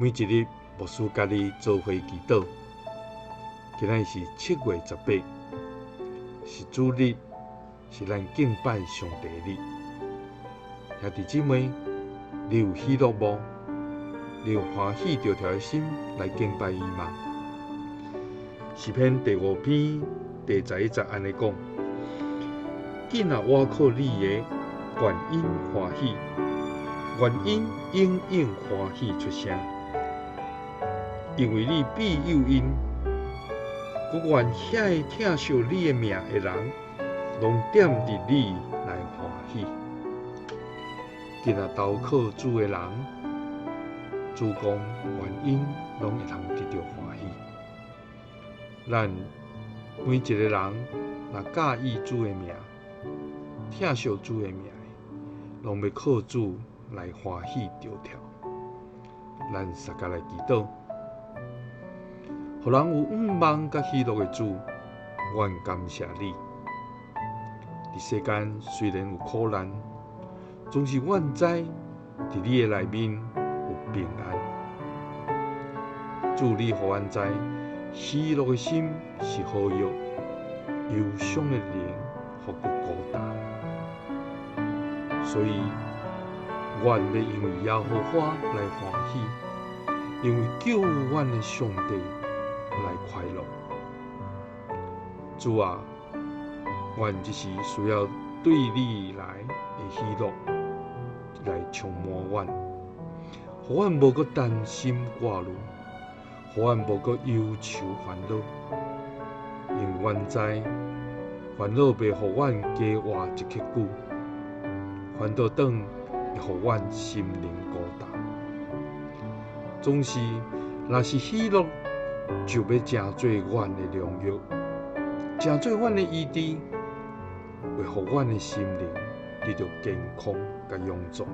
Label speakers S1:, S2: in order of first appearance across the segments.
S1: 每一日牧師佮你做伙祈禱。今仔日是7月18，是主日，是咱敬拜上帝日。兄弟姊妹，你有喜樂無？你有歡喜著跳的心來敬拜伊嗎？詩篇第五篇第11節按呢講：囝若倚靠你的，願𪜶歡喜，願𪜶永遠歡喜出聲，因為你庇佑𪜶，閣願遐個疼惜你的名的人，攏踮佇你內歡喜。囝若投靠主的人，主講願𪜶攏會通得著歡喜。咱每一个人若佮意主的名，疼惜主的名，攏欲靠主來歡喜著跳。咱相共來祈禱，予人有向望佮喜樂的主，阮感謝你。佇世間雖然有苦難，總是阮知佇你的內面有平安。主，你予阮知，喜樂的心是好藥，憂傷的靈予骨孤單。所以，阮欲因為耶和華來歡喜，因為救阮的上帝來快樂。主啊，阮這時需要對你來的喜樂來充滿阮，予阮無閣擔心掛慮，予阮無閣憂愁煩惱，因為阮知煩惱袂予阮加活一刻久，反倒轉會予阮心靈孤單。總是，若是喜樂，就欲成做阮的良藥，成做阮的醫治，會予阮的心靈得著健康佮勇壯。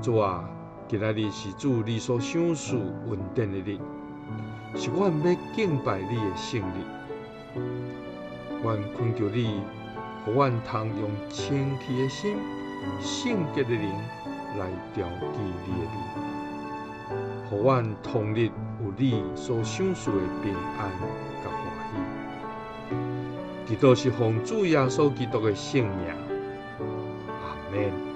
S1: 主啊，今仔日是主你所賞賜恩典的日，是阮欲敬拜你的聖日。阮懇求你，予阮通用清氣的心、聖潔的靈來朝見你的面，予阮當日有你所賞賜的平安佮歡喜。祈禱是奉主耶穌基督的聖名，阿們。